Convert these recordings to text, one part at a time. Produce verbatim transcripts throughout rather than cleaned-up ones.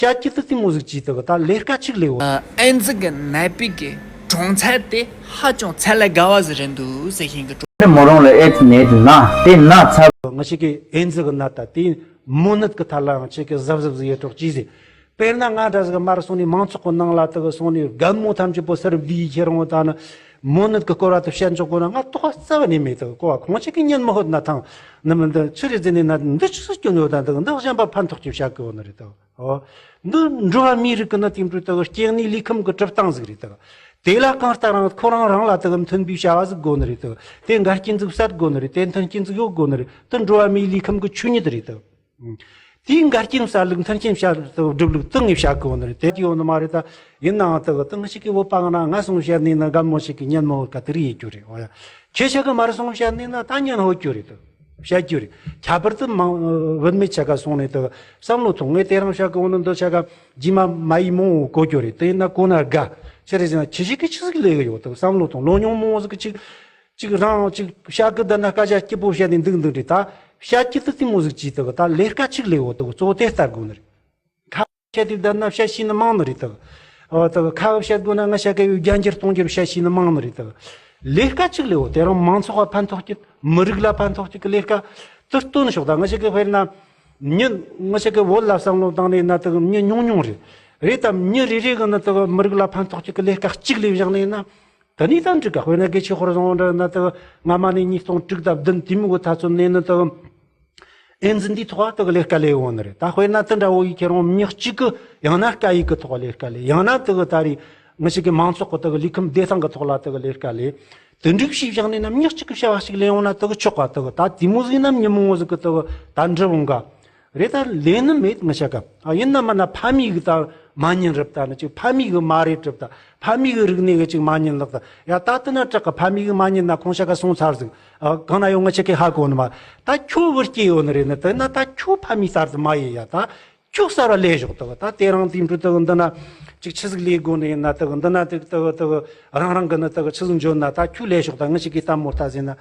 བཤད་རྒྱུ་དེ་དེ་མོ་ཟིག་ཅིག་དག་ད་ལས་ཀ་ཅིག་ལས་འོ། ཨེ་ཛི་གི་ནད་པའི་གི་གྲོང་ཚད་དེ་ཧ་ཅང་ཚད་ལས་བརྒལ་བ་ཟིག་རེད་འདུག་ཟེར་བཞིན་གི། མོ་རང་ལ་ཨེ་ཛི་ནད་དེ་ན་དེ་ན་ཚ། ང་ཞིག་གི་ཨེ་ཛི་གི་ནད་ད་དེ་མོ་ནད་གི་ཐད་ལའང་ཆེ་གི་གཟབ་གཟབ་ཟིག་ཡེ་གྲོགས་ཅིག་ཟིག་དཔེར་ན་ང་འདྲ་ཟིག་མར་སོང་ནས་མང་ཚོགས་གི་ནང་ལ་དག་སོང་ནས་རྒན་མོ་ཐམས་ཅད་པོ་སར་བསྡུས་ཁྱེར་འོང་ད་ནི་མོ་ནད་གི་སྐོར་བ་དེ་བཤད་འཇོག་དགོས་ན་ང་དོགས་རྩ་བ་ནས་མེད་དག་གོ་བ་ཁོང་ཅིག་གི་ཉན་མི་ཧོད་ན་ཐང་ནི་མི་འདི་ཆི་རེད་ཟེར་ནས་ན་འདི་ཆི་སུ་སྐྱོན་ཡོད་ད་འདི་འདི་གཞན་པ་ཕན་ཐོགས་ཀྱི་བཤད་གི་འོ་ནི་རེད་དག་ཨོ། འདི་འགྲོ་བ་མིའི་རིགས་ཀྱི་ནི་དེ་འདྲའི་དག་སྐྱེ་གནས་ལུས་ཁམས་ཀྱི་གྲུབ་སྟངས་ཟིག་རེད་དག་དེ་ལ་གང་ལྟར་རང་ཁོ་རང་རང་ལ་དག་མཐུན་པའི་བྱ་བ་ཟིག་དགོས་ནི་རེད་དག་དེ་འགལ་རྐྱེན་ཟིག་བསལ་དགོས་ནི་རེད། དེ་མཐུན་རྐྱེན་ཟིག་ཡོད་དགོས་ནི་རེད། དེ་འགྲོ་བ་མིའི་ལུས་ཁམས་ཀྱི་ཆོས་ཉིད་རེད་དག་དེའི་འགལ་རྐྱེན་བསལ་ལུགས་མཐུན་རྐྱེན་བྱ་སྒྲུབ་ལུགས་དེ་ངས་བྱ་དགོས་ནི་རེད། དེ་ཡོད་ནི་མ་རེད་ད། ཡིན་ནའང་དག་དེ་ང་ཞིག་གི་བོད་པ་ང་ན་ང་སོང་བཤད་ནས་ན་རྒན་མོ་ཞིག་གི་ཉན་མི་ཧོད་ཀ་དེ་རིགས་ཡེད་རྒྱུ་རེད། འོ་ཡ། ཁྱེད་ཆ་ག་མར་སོང་བཤད་ནས་ན་ད་ཉན་ཧོད་རྒྱུ་རེད་དག་བཤད་རྒྱུ་རེད། ཁྱད་པར་དུ་མང་བུད་མེད་ཆ་ག་སོང་ནས་དག་བསམ་བློ་ཐོངས། ངས་དེ་རིང་བཤད་གི་འོ་ནི་འདི་ཆ་ག་རྗེས་མ་མ་ཡིག་མང་བོ་གོ་རྒྱུ་རེད། དེ་ཡིན་ན་གོ་ན་དགའ། ཆི་རེད་ཟེར་ན་ཁྱི་ཞིག་གིས་ཆི་ཟིག་ལས་གི་ཡོད་དག་བསམ་བློ་ཐོངས། ལོ་ཉུང་མང་བོ་ཟིག་གི་ཅིག་ཅིག་རང་ཅིག་བཤད་གི་བསྡད་ན་སྐད་ཆ་སྐྱིད་པོ་བཤད་ནས་འདུག་འདུག་རེད་ད། བཤད་རྒྱུ་དེ་དེ་མོ་ཟིག་ཅིག་དག་ད་ལས་ཀ་ཅིག་ལས་འོ་དག་གཙོ་བོ་དེ་ལྟ་དགོས་ནི་རེད། ཁ་བཤད་དེ་བསྡད་ན་བཤད་ཤེས་ནི་མང་ནི་རེད་དག་ཨོ་དག་ཁ་བཤད་དགོས་ན་ང་བཤད་གི་ཡོད་རྒྱ་འགྱུར་གཏོང་རྒྱུར་བཤད་ཤེས་ནི་མང་ནི་རེད་དག་ལས་ཀ་ཅིག་ལས་འོ་དེ་རང་མང་ཚོགས་ལ་ཕན་ཐོགས་ཀྱི་མི་རིགས་ལ་ཕན་ཐོགས་ཀྱི་གི་ལས་ཀ་དེ་སྟོན་ཤོག་ད་ང་བཤད་གི་དཔེར་ན་མྱི་ང་བཤད་གི་བོད་ལ་བསམ་བློ་བཏང་ནས་ན་དག་མྱི་ཉུང་ཉུང་རེད། རེད་དམ། མྱི་རེ་རེ་གི་ནི་དག་མི་རིགས་ལ་ཕན་ཐོགས་ཀྱི་གི་ལས་ཀ་གཅིག་ལས་བཞག་ནས་ན། ད་ནི་ད་འགྲིག་ག་དཔེར་ན་དགེ་ཆོས་ཧོར་བཟང་འདྲ་ན་དག་སྔ་མ་ནས་ཉིས་སྟོང་དྲུག་དང་བདུན་དེ་མོ་གི་ཐ་ཚོད་ནས་ནི་དག་ཨེ་ཛི་འདིའི་ཐོག་དག་ལས་ཀ་ལས་འོང་ནི་རེད། ད་དཔེར་ན་དེ་འདྲ་བོ་ཡི་ཁྱེད་རང་མྱི་གཅིག་གི་ཡང་ན་སྐད་ཡིག་གི་ཐོག་ལས་ཀ་ལས། ཡང་ན་དག་ད་རེས་ང་ཞིག་གི་མང་ཚོགས་གི་དག་ལུས་ཁམས་བདེ་ཐང་གི་ཐོག་ལ་དག་ལས་ཀ་ལས། དེ་འགྲིག་ཤེས་བཞག་ནས་ན་མྱི་གཅིག་གི་བྱ་བ་ཞིག་ལས་འོང་ན་དག་ཆོག་ག་དག་ད་དེ་མོ་ཟིག་ན་མྱི་མང་བོ་ཟིག་གི་དག་ད་འགྲུབ་འོང་ག་རེད། ད་ལས་ནི་མེད་ང་བཤད་ག་ཨ་ཡིན་ན་མིན་ན་ཕ་མེས་གི་ད་མ་ཉན་རབ་ད་ནི་ཅིག་ཕ་མེས་གི་མ་རེད་རབ་ད་ཕ་མེས་གི་རིག་གནས་གི་ཅིག་མ་ཉན་ལག་ད་ཡ་ད་དེ་ན་དྲག་ག་ཕ་མེས་གི་མ་ཉན་ན་ཁོང་བཤད་ག་སོང་ཚར་ཟིག་ཨ་གང་ན་ཡོང་ང་བཤད་གི་ཧ་གོ་ནི་མ། ད་ཁྱོད་བུ་སྐྱེས་ཡོད་ནི་རེད་ནི་དེ་ན་ད་ཁྱོད་ཕ་མེས་གསར་དུ་མ་ཡིན་ཡ་ད་ཁྱོད་གསར་བ་ལས་ཞོག་དག་ད་དེ་རང་དེ་འཕྲོ་དག་འདི་ན་ཅིག་ཆི་ཟིག་ལས་དགོ་ནི་ཡིན་ན་དག་འདི་ན་དག་དག་དག་རང་རང་གི་ནི་དག་ཆི་ཟིག་འཇོན་ན་ད་ཁྱོད་ལས་ཞོག་ད་ང་ཞིག་གི་ལྟད་མོ་ལྟ་ཟིན་ན།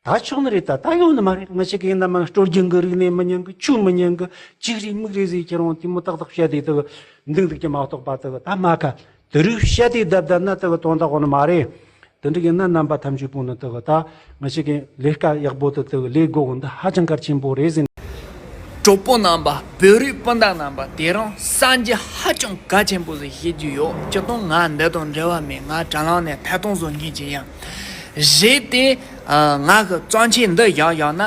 ད་ཆོག་ནི་རེད། ད་ད་ཡོང་ནི་མ་རེད། ང་ཞིག་གི་ཡིན་ན་མ་སྲོལ་རྒྱུན་གི་རིག་གནས་མི་ཉན་གི་ཆོས་མི་ཉན་གི་ཅིག་རེད་མིག་རེད་ཟེར་ཁྱེད་རང་དེ་མོ་ཏག་ཏག་བཤད་དེ་དག་འདུག་འདུག་གི་མ་གཏོགས་པ་དག་ད་མ་ཁ་དེ་རིགས་བཤད་དེ་བསྡད་བསྡད་ན་དག་དོན་དག་གོ་ནི་མ་རེད། དེ་འདྲ་ཡིན་ན་རྣམ་པ་ཐམས་ཅད་པོ་ནི་དག་ད་ང་ཞིག་གི་ལས་ཀ་ཡག་པོ་དེ་དག་ལས་དགོས་གི་འདི་ཧ་ཅང་གལ་ཆེན་པོ་རེད་ཟེར། གྲོགས་པོ་རྣམ་པ། བོད་རིགས་སྤུན་ཟླ་རྣམ་པ། དེ་རིང་གསར་འགྱུར་ཧ་ཅང་གལ་ཆེན་པོ་ཞིག་བཤད་རྒྱུ་ཡོད། སྤྱིར་བཏང་ང་འདི་དང་འབྲེལ་བ་མེད། ང་དྲ་ལམ་ནས་ཐད་གཏོང་བཟོ་མཁན་ཅིག་ཡིན། རེད་དེ། ཨ། ང་གི་བརྩམས་ཆོས་འདི་བཞག་བཞག་ན་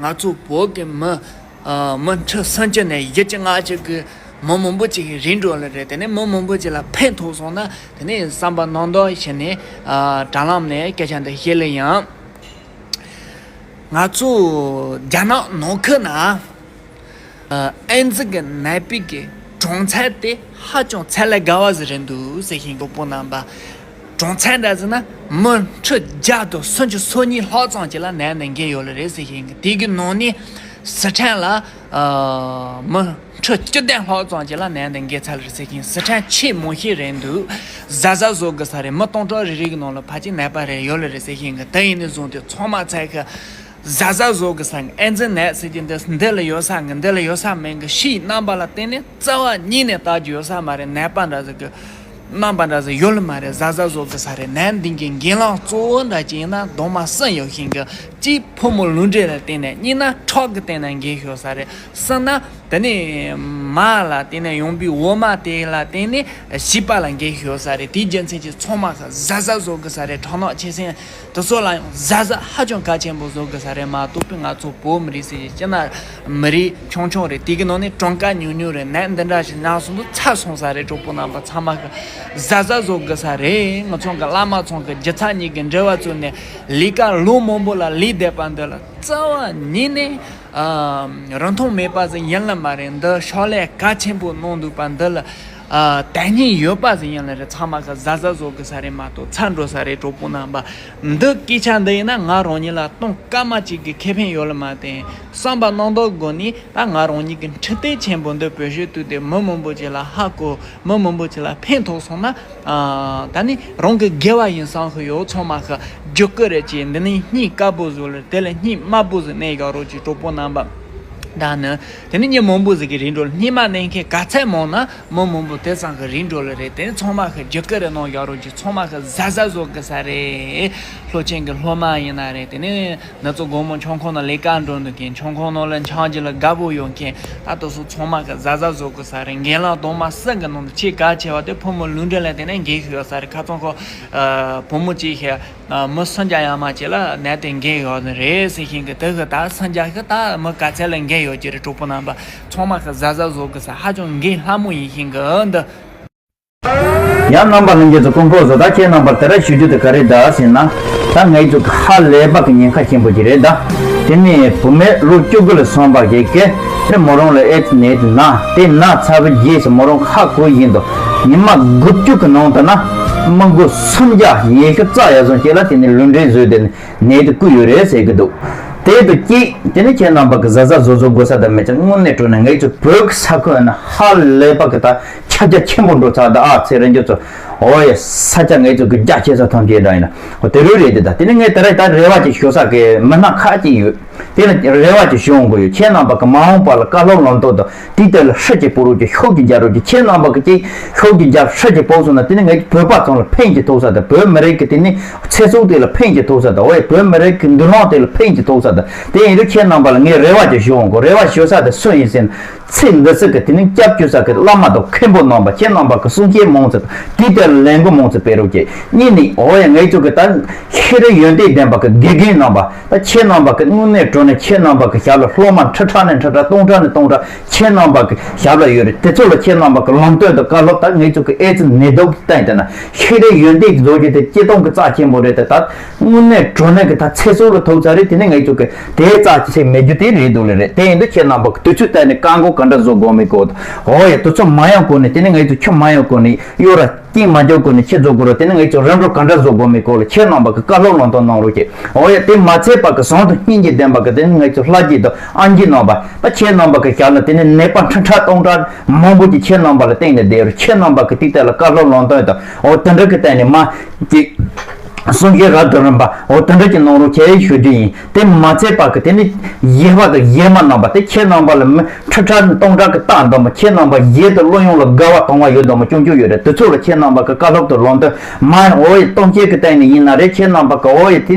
ང་ཚོ་བོད་ཀྱི་མི། ཨ། མི་ཁྲི་སུམ་ཅུ་ནས་བཞི་བཅུ་ལྔ་བཅུ་གི་མི་མང་པོ་ཅིག་རིག་འགྲོ་ལེ་རེད། དེ་ནས་མི་མང་པོ་ཅིག་ལ་ཕན་ཐོགས་སོང་ན་དེ་ནས་བསམ་པ་རྣམ་དག་བྱས་ནས། ཨ། དྲ་ལམ་ནས་སྐད་ཆ་འདི་བཤད་ལེ་ཡིན། ང་ཚོ་རྒྱ་ནག་ནང་ཁུལ་ན། ཨ། ཨེ་ཛི་གི་ནད་པའི་གི་གྲངས་ཚད་དེ་ཧ་ཅང་ཚད་ལས་བརྒལ་བ་ཟིག་རེད་འདུག་ཟེར་བཞིན། གྲོགས་པོ་རྣམ་པ། གྲངས་ཚད་འདྲ་ཟེར་ན་མི་ཁྲི་བརྒྱ་དང་སུམ་ཅུ་སོ་གཉིས་ལྷག་ཙམ་ཅིག་ལ་ནད་འདི་འགོས་ཡོད་ལེ་རེད་ཟེར་བཞིན། དེ་གི་ནང་ནས་སི་ཁྲོན་ལ། ཨ། མི་ཁྲི་བཅུ་བདུན་ལྷག་ཙམ་ཅིག་ལ་ནད་འདི་འགོས་ཚར་ལེ་རེད་ཟེར་བཞིན། སི་ཁྲོན་ཆེས་མང་ཤོས་རེད་འདུག་གཟའ་གཟའ་བཟོ་དགོས་ས་རེད། མི་སྟོང་ཕྲག་རེ་རེ་གི་ནང་ལ་ཕལ་ཆེར་ནད་པ་རེ་ཡོད་ལེ་རེད་ཟེར་བཞིན། དེ་ཡིན་ནས་བཟུང་སྟེ་ཚང་མ་ཚད་ཀྱི་གཟའ་གཟའ་བཟོ་དགོས་ས། ཨེ་ཛི་ནད་ཟེར་གྱི་འདི་འདི་ལ་ཡོད་ས་གི་འདི་ལ་ཡོད་ས་མིན་གི་ཕྱིའི་རྣམ་པ་ལ་བརྟེན་ནས་རྩ་བ་ཉིད་ནས་བལྟ་རྒྱུ་ཡོད་ས་མ་རེད། ནད་པ་འདྲ་ཟིག་གི་རྣམ་པ་འདྲ་ཟིག་ཡོད་ལེ་མ་རེད། གཟའ་གཟའ་བཟོ་དགོས་ས་རེད། ནད་འདི་གི་འགོས་ལམ་གཙོ་བོ་འདྲ་ཅིག་ཡིན་ན་གདོང་མ་གསུམ་ཡོད་བཞིན་གི། གཅིག་ཕོ་མོ་ལུས་འབྲེལ་ལ་བརྟེན་ནས། གཉིས་ན་ཁྲག་གི་སྟེང་ནས་འགོས་ཤོར་ས་རེད། གསུམ་ན་དེ་ནས་མ་ལ་བརྟེན་ནས་ཡོང་པའི་འོ་མ་དེ་ལ་བརྟེན་ནས་བྱིས་པ་ལ་འགོས་ཤོར་ས་རེད། དེའི་རྒྱུ་མཚན་གྱིས་ཚང་མ་གི་གཟའ་གཟའ་བཟོ་དགོས་ས་རེད། ཁྲག་ནག་མཆིན་ཟན་དེ་ཚོ་ལ་ཡང་གཟའ་གཟའ་ཧ་ཅང་གལ་ཆེན་པོ་བཟོ་དགོས་ས་རེད། མ་གཏོགས་པའི་ང་ཚོ་བོད་མི་རིགས་ཟེར་གྱི་སྤྱིར་ན་མི་རིགས་ཆུང་ཆུང་རེད། དེ་གི་ནང་ནས་གྲངས་ཀ་ཉུང་ཉུང་རེད། ནད་འདི་འདྲ་ཞིག་ན་སོང་དུས་ཚར་སོང་ས་རེད། གྲོགས་པོ་རྣམ་པ་ཚང་མ་གི་གཟའ་གཟའ་བཟོ་དགོས་ས་རེད། ང་ཚོ་གི་བླ་མ་ཚང་གི་སྒྱུ་རྩལ་གཉིས་ཀྱི་འབྲེལ་བ་བཙུགས་ནས་ལས་ཀ་ལོ་མང་པོ་ལ་ལས་བསྡད་པ་འདི་ལ་རྩ་བ་ཉིད་ནས། ཨ། རིན་ཐང་མེད་པ་ཟིག་ཡིན་ལེ་མ་རེད། འདི་ཕྱག་ལས་གལ་ཆེན་པོ་གནང་འདུག་པ་འདི་ལ། ཨ། དོན་སྙིང་ཡོད་པ་ཟིག་ཡིན་ལེ་རེད། ཚང་མ་གི་གཟའ་གཟའ་བཟོ་དགོས་ས་རེད། མ་གཏོགས་ཚར་འགྲོ་ས་རེད། གྲོགས་པོ་རྣམ་པ། འདི་སྐད་ཆ་འདི་ཡིན་ན་ང་རང་ཉིད་ལ་གཏོང་སྐར་མ་གཅིག་གི་ཁེ་ཕན་ཡོད་ལེ་མ་བརྟེན། བསམ་པ་རྣམ་དག་སྒོ་ནས་ད་ང་རང་ཉིད་ཀྱི་འཕྲུལ་དེབ་ཆེན་པོ་འདི་བེད་སྤྱོད་བཏང་སྟེ་མི་མང་པོ་ཅིག་ལ་ཧ་གོ། མི་མང་པོ་ཅིག་ལ་ཕན་ཐོགས་སོང་ན། ཨ། ད་ནི་རང་གི་དགེ་བ་ཡིན་བསམ་གི་ཡོད། ཚང་མ་གི་རྒྱུ་སྐུ་རེད་ཅེས། འདི་ནི་སྙིང་དཀར་པོ་ཟིག་ལ་དེ་ལ་སྙིང་དམར་པོ་ཟིག་གནས་བཞག་རོགས་ཀྱིས། གྲོགས་པོ་རྣམ་པ། ད་ནི་དེ་ནི་མི་མང་པོ་ཟིག་གི་རིགས་འགྲོ་ལ། སྣེ་མ་གནས་མཁན་ག་ཚད་མང་ན་མི་མང་པོ་དེ་ཙམ་གི་རིགས་འགྲོ་ལ་རེད། དེ་ནི་ཚང་མ་གི་རྒྱུ་སྐར་རེ་ནང་ཡོད་རོགས་ཀྱི། ཚང་མ་གི་གཟབ་གཟབ་བཟོ་དགོས་ས་རེད། སློབ་ཆེན་གི་སློབ་མ་ཡིན་ན་རེད། དེ་ནི་ནུབ་ཕྱོགས་སྒོ་མོ་ཆང་ཁང་ནང་ལས་ཀ་འགྲོ་འདུག་མཁན། ཆང་ཁང་ནང་ལ་ཆང་རྒྱུ་ལ་དགའ་པོ་ཡོད་མཁན། ད་དེ་ཚོ་ཚང་མ་གི་གཟབ་གཟབ་བཟོ་དགོས་ས་རེད། རྒན་ལགས་དང་མ་སུ་གི་ནང་དུ་ཆེས་གལ་ཆེ་བ་དེ་ཕོ་མོ་ལུས་འབྲེལ་ལ་དེ་ནས་འགན་ཡོད་ས་རེད། ཁ་ཚང་ཁོ་ཕོ་མོ་གཅིག་ཤེས། ཨ། མི་སུམ་བརྒྱ་ཡར་མར་ཅིག་ལ་ནད་དེ་འགོས་ཡོད་ནི་རེད་ཟེར་བཞིན་གི། དེ་གི་ད་སུམ་བརྒྱ་གི་ད་མི་ག་ཚད་ལ་འགོས་ཡོད་ཀྱི་རེད། གྲོགས་པོ་རྣམ་པ་ཚང་མ་གི་གཟབ་གཟབ་བཟོ་དགོས་ས་ཧ་ཅང་འགན་སླ་མོ་ཡིན་བཞིན་གི་འདི། ཡང་རྣམ་པ་ལྷན་རྒྱས་ཚོ་སྐུ་ཁམས་བཟང་། ད་ཁྱེད་རྣམ་པར་དེ་ར་ཞུ་རྒྱུ་དེ་ག་རེ་ད་ཟེར་ན། ད་ངའི་ཚོ་གི་ཧ་ལས་པ་གི་ཉེན་ཁ་ཆེན་པོ་ཅིག་རེད་ད། དེ་ནས་བུད་མེད་ལོ་བཅུ་དགུ་ལ་སོན་པ་གི་གི་དེ་མོ་རང་ལ་ཨེ་ཙི་ནད་དེ་ན། དེ་ན་ཚར་བའི་རྗེས་སུ་མོ་རང་ཧ་གོ་བཞིན་དུ་ཉི་མ་དགུ་བཅུ་གི་ནང་དུ་ན་མི་མགོ་སུམ་བརྒྱ་ཉི་ཤུ་རྩ་ཡར་སོང་ཅིག་ལ་དེ་ནས་ལུས་འབྲེལ་བཟོས་ཏེ་ནད་དེ་བཀོད་ཡོད་རེད་ཟེར་གི་འདུག་དེ་དུ་གཅིག་དེ་ནི་ཁྱེད་རྣམ་པ་གི་གཟབ་གཟབ་བཟོ་བཟོ་དགོས་ས་དང་མི་ཆ་དངོས་གནས་དྲང་གནས་ངེད་ཚོ་བོད་གི་ས་ཁུལ་ན་ཧ་ལས་པ་གི་ད་ཁྱབ་རྒྱ་ཆེན་པོ་འགྲོ་ཚར་ད། ཨ་ཚེ་རིང་རྒྱུ་ཚོ་ཨོ་ཡ་ས་ཆ་ངེད་ཚོ་གི་རྒྱ་ཆེ་ས་ཐམས་ཅད་འདྲ་ཡིན་ན་ཨོ་དེ་རུ་རེད་དེ། ད་དེ་ནི་ངས་དེ་ར་ད་རེ་བ་ཅིག་ཞུ་ས་གི་མི་སྣ་ཁག་ཅིག་ཡོད། དེ་ལ་རེ་བ་ཅིག་ཞུ་འོང་གི་ཡོད། ཁྱེད་རྣམ་པ་གི་མ་འོངས་པ་ལ་བཀའ་སློབ་ལམ་སྟོན་དང་དེའི་ཐད་ལ་ཧྲི་ཅིག་སྤོ་རོགས་ཀྱི་ཤུགས་ཀྱི་རྒྱ་རོགས་ཀྱི། ཁྱེད་རྣམ་པ་གི་ཅིག་ཤུགས་ཀྱི་རྒྱ་ཧྲི་ཅིག་སྤོ་སོང་ན་དེ་ནི་ངས་བོད་པ་ཚང་ལ་ཕན་གྱི་ཐོགས་ས་དང་བོད་མི་རིགས་ཀྱི་དེ་ནི་ཚེ་སྲོག་དེ་ལ་ཕན་གྱི་ཐོགས་ས་དང་ཨོ་ཡ་བོད་མི་རིགས་ཀྱི་མདུན་ལམ་དེ་ལ་ཕན་གྱི་ཐོགས་ས་དང་། དེ་ཡིན་དུས་ཁྱེད་རྣམ་པ་ལ་ངས་རེ་བ་ཅིག་ཞུ་འོང་གོ། རེ་བ་ཞུ་ས་དེ་སུ་ཡིན་ཟེར་ན། ཚེ་འདི་སྲིད་ཀྱི་དེ་ནི་སྐྱབས་བཅོལ་ས་གི་བླ་མ་དང་མཁན་པོ་རྣམ་པ་ཁྱེད་རྣམ་པ་གི་གསུང་བཤད་མང་ཙམ་དང་དེའི་ཐད་ལ་ལས་འགུལ་མང་ཙམ་སྤེལ་རོགས་གྱིས། གཉིས་ནི་ཨོ་ཡ་ངས་ཚོ་གི་ད་ཤེས་རིག་ཡོན་ཏན་ལྡན་པ་གི་དགེ་རྒན་རྣམ་པ་ད་ཁྱེད་རྣམ་པ་གི་དངོས་གནས་དྲང་གནས་ཁྱེད་རྣམ་པ་གི་ཞབས་ལ་སློབ་མ་ཁྲི་ཕྲག་ནས་ཁྲི་ཕྲག་སྟོང་ཕྲག་ནས་སྟོང་ཕྲག་ཁྱེད་རྣམ་པ་གི་ཞབས་ལ་ཡོད་རེད། དེ་ཚོ་ལ་ཁྱེད་རྣམ་པ་གི་ལམ་སྟོན་དང་བཀའ་སློབ་ད་ངས་ཚོ་གི་ཨེ་ཙི་ནད་དུག་གི་སྟེང་དེ་ན་ཤེས་རིག་ཡོན་ཏན་གྱི་བཟོ་རྒྱུ་དེ་སྤྱི་སྟོང་གི་རྩ་ཆེན་པོ་རེད་དེ། ད་དངོས་གནས་དྲང་གནས་ཀྱི་ད་ཚེ་སྲོག་ལ་ཐུག་ཚར་རེད། དེ་ནས་ངས་ཚོ་གི་དེ་རྩ་ཆེ་མེད་རྒྱུ་དེ་རེད་འདུག་ལེ་རེད། དེ་ཡིན་དུས་ཁྱེད་རྣམ་པ་གི་དུས་ཚོད་བལྟས་ནས་བཀག་འགོག་ག་འདྲ་བཟོ་དགོས་མིན་སྐོར་དང་ཨོ་ཡ་དུས་ཚོད་མ་ཡོང་གོང་ནས་དེ་ནས་ངས་ཚོ་ཁྱོད་མ་ཡོང་གོང་ནས་གཡོ་ར་རྐྱེན་མ་འཇོག་གོང་ནས་ཁྱེད་ཚོ་གོ་ར་དེ་ནས་ངས་ཚོ་རིམ་གྲོ་ག་འདྲ་བཟོ་དགོས་མིན་སྐོར་ལ་ཁྱེད་རྣམ་པ་གི་བཀའ་སློབ་ལམ་སྟོན་གནང་རོགས་གྱིས། ཨོ་ཡ་དེ་མ་ཚད་པ་གི་བཟང་དང་སྙིང་རྗེ་ལྡན་པ་གི་དེ་ནས་ངས་ཚོ་ལྷ་རྗེ་དང་ཨང་རྗེ་རྣམ་པ་ད་ཁྱེད་རྣམ་པ་གི་ཞབས་ལ་དེ་ནས་ནད་པ་ཁྲི་ཕྲག་སྟོང་ཕྲག་མང་པོ་ཅིག་ཁྱེད་རྣམ་པ་ལ་བསྟེན་ནས་བསྡད་རུ་ཁྱེད་རྣམ་པ་གི་དེའི་ཐད་ལ་བཀའ་སློབ་ལམ་སྟོན་དང་ཨོ་དེ་འདྲ་གི་སྟེང་ནས་མ་ཅིག་གསུང་བཤད་རབ་ཏུ་རིམ་པ་འོ་དེ་འདྲ་ཅིག་གནང་རོགས་བྱས་ཞུ་རྒྱུ་ཡིན། དེ་མ་ཚད་པ་གི་དེ་ནི་གཞས་པ་དང་གཞས་མ་རྣམ་པ་དེ་ཁྱེད་རྣམ་པ་ལ་མི་ཁྲི་ཕྲག་སྟོང་ཕྲག་གི་རྟགས་འདོན་པ་ཁྱེད་རྣམ་པ་གཞས་དང་གླུ་དབྱངས་ལ་དགའ་བ་དང་བ་ཡོད་དམ་སྐྱོང་རྒྱུ་ཡོད་རེད། དེ་ཚོ་ལ་ཁྱེད་རྣམ་པ་གི་བཀའ་སློབ་དང་ལམ་སྟོན་མ་འོ་ཡི་གཏམ་བཤད་གི་སྟེང་ནས་ཡིན་ན་རེད། ཁྱེད་རྣམ་པ་གི་འོ་ཡི་དེ་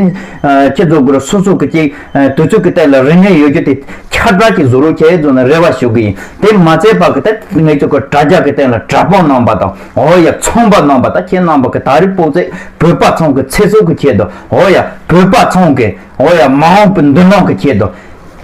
ཁྱེད་ཚོ་གི་སོ་སོ་གི་ཅིག་དུས་ཚོད་གི་སྟེང་ལ་རིན་ངེས་ཡོད་རྒྱུ་དེ་ཁྱབ་བསྒྲགས་ཅིག་བཟོ་རོགས་བྱས་བཟོ་ན་རེ་བ་ཞུ་གི་ཡིན། དེ་མ་ཚད་པ་གི་ད་ངེད་ཚོ་གི་དྲ་རྒྱ་གི་སྟེང་ལ་དྲ་དཔོན་རྣམ་པ་དང་འོ་ཡ་ཚོང་པ་རྣམ་པ་ད་ཁྱེད་རྣམ་པ་གི་ད་རེས་སྤོ་ཚེ་བོད་པ་ཚང་གི་ཚེ་སྲོག་གི་ཆེད་དུ་འོ་ཡ་བོད་པ་ཚང་གི་འོ་ཡ་མ་འོངས་པའི་མདུན་ལམ་གི་ཆེད་དུ་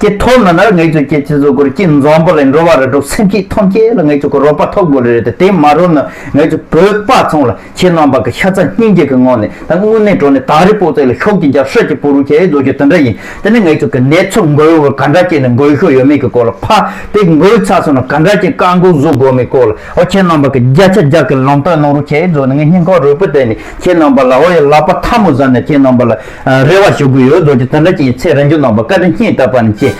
ཀྱི་ཐོབ་ན་ན་ངེད་ཚོ་ཀྱི་ཚེ་སྲོག་གི་ཀྱི་འཛམ་བུ་གླིང་འགྲོ་བ་རིགས་དྲུག་སེམས་ཅན་ཐམས་ཅད་ལ་ངེད་ཚོ་གི་རོགས་པ་ཐོབ་དགོས་རེད་དེ། དེ་མ་རོལ་ན་ངེད་ཚོ་བོད་པ་ཚང་ལ་ཁྱེད་རྣམ་པ་གི་ཤ་ཚ་སྙིང་རྗེ་གི་ངང་ནས་ད་དངོས་གནས་དྲང་གནས་ད་རེས་སྤོ་ཚེ་ལ་ཤུགས་ཀྱི་རྒྱབ་ཧྲི་ཀྱི་སྤོ་རུ་ཁྱེད་བཟོ་རྒྱུ་དེ་འདྲ་ཡིན། དེ་ནས་ངེད་ཚོ་གི་ནད་ཚོ་འགོས་ཡོད་ག་འདྲ་བྱས་ནས་འགོས་ཤོག་ཡོད་མེད་ཀྱི་སྐོར་ལ་ཕ་དེ་འགོས་ཚར་སོང་ན་ག་འདྲ་བྱས་བཀག་འགོག་བཟོ་དགོས་མེད་སྐོར་ལ་ཨོ་ཁྱེད་རྣམ་པ་གི་བརྒྱ་ཆ་བརྒྱ་གི་ལམ་སྟོན་གནང་རོགས་ཁྱེད་བཟོ་ནས་ངས་སྙིང་ཁོག་རུས་པ་བལྟས་ནས་ཁྱེད་རྣམ་པ་ལ་ཨོ་ཡ་ལག་པ་ཐལ་མོ་ཟ་ནས་ཁྱེད་རྣམ་པ་ལ་རེ་བ་ཞུ་གི་ཡོད། བཟོ་རྒྱུ་དེ་འདྲ་ཅིག་ཡིན། ཚེ་རིང་རྒྱུ་རྣམ་པ་བཀའ་དྲིན་སྙིང་ཐག་པ་ནས་ཆེ།